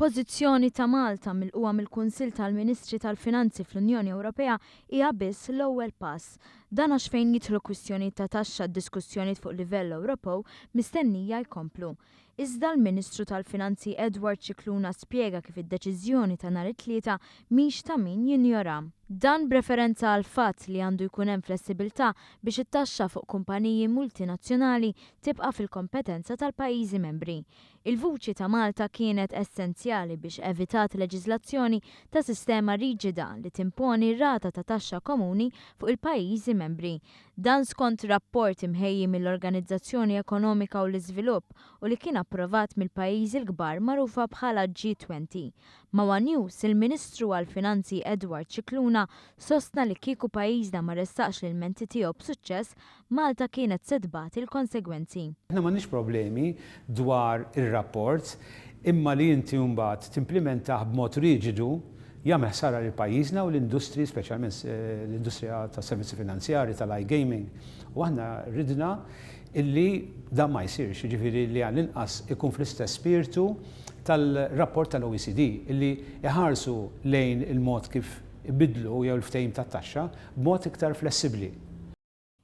Il-pożizzjoni ta' Malta milqugħa mill-Kunsill tal-Ministri tal-Finanzi fl-Unjoni Ewropea hija biss l-ewwel pass. Dan għax fejn jidħlu kwistjonijiet ta' taxxa d-diskussjonijiet fuq livell Ewropew mistennija jkomplu. Iżda l-Ministru tal-Finanzi Edward Scicluna spjega kif id-deċiżjoni ta' nhar it-Tlieta mhix ta' min jinjora. Dan b'referenza għall-fatt li għandu jkun hemm flessibilità biex it-taxxa fuq kumpaniji multinazzjonali tibqa' fil-kompetenza tal-pajjiżi membri. Il-vuċi ta' Malta kienet essenzjali biex evitat leġiżlazzjoni ta' sistema riġida li timponi rata ta' taxxa komuni fuq il-pajjiżi membri. Dan skont rapport imħejji mill-Organizzazzjoni Ekonomika u l-Iżvilupp u li kien approvat mill-pajjiżi l-kbar magħrufa bħala G20. Ma' one News, il-Ministru għall-Finanzi Edward Scicluna sostna li kieku pajjiżna ma ressaqx l-ilmenti tiegħu b'suċċess, Malta kienet se tbati l-konsegwenzi. Aħna m'għandniex problemi dwar ir-rapport, imma li inti mbagħad timplimentah b'mod riġidu jagħmel ħsara lil pajjiżna u l-industriji, speċjalment l-industrija tas-servizzi finanzjarji, tal-iGaming. U aħna ridna illi dan ma jsirx, jiġifieri li għall-inqas ikun fl-istess spirtu tal-rapport tal-OECD illi iħarsu lejn il-mod kif ibiddlu jew il-ftehim tat-taxxa b'mod iktar flessibbli.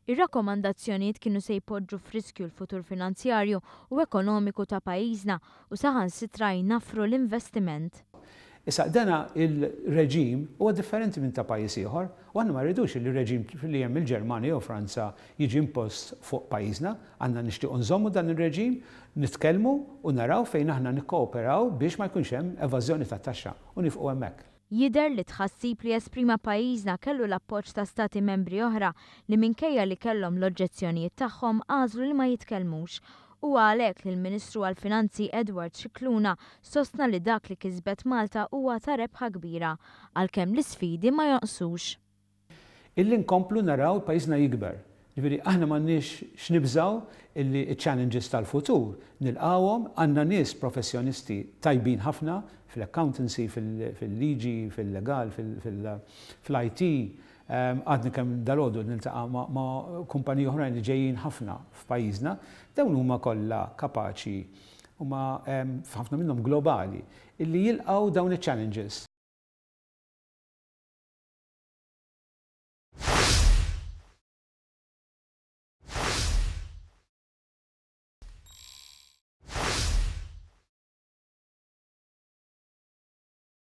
Ir-rakkomandazzjonijiet kienu se jpoġġu f'riskju l-futur finanzjarju u ekonomiku ta' pajjiżna u saħansitra jnaffru l-investiment. Issa dana il-reġim huwa differenti minn ta' pajjiż ieħor u aħna ma rridux li r-reġim li hemm il-Ġermanja jew Franza jiġi impost fuq pajjiżna. Aħna nixtiequ nżommu dan ir-reġim, nitkellmu u naraw fejn aħna nikkooperaw biex ma jkunx hemm evażjoni tat-taxxa u nifqu hemmhekk. Jidher li t-tħassib li esprima pajjiżna kellu l-appoġġ ta' stati membri oħra li minkejja li kellhom l-oġġezzjonijiet tagħhom għażlu li ma jitkellmux. Huwa għalhekk li l-Ministru għall-Finanzi Edward Scicluna sostna li dak li kisbet Malta huwa ta' rebħa kbira, għalkemm l-isfidi ma jonqsux. Illi nkomplu naraw pajjiżna jikber. Jiġifieri aħna m'għandniex x'nibżgħu illi ċ-challenges tal-futur nilqgħuhom, għandna nies professjonisti tajbin ħafna fil-accountancy, fil-liġi, fil-legal, fl-IT. Għadni kemm dalgħodu niltaqa' ma' kumpaniji oħrajn li ġejjin ħafna f'pajjiżna. Dawn huma kollha kapaċi, huma ħafna minnhom globali, illi jilqgħu dawn iċ-challenges.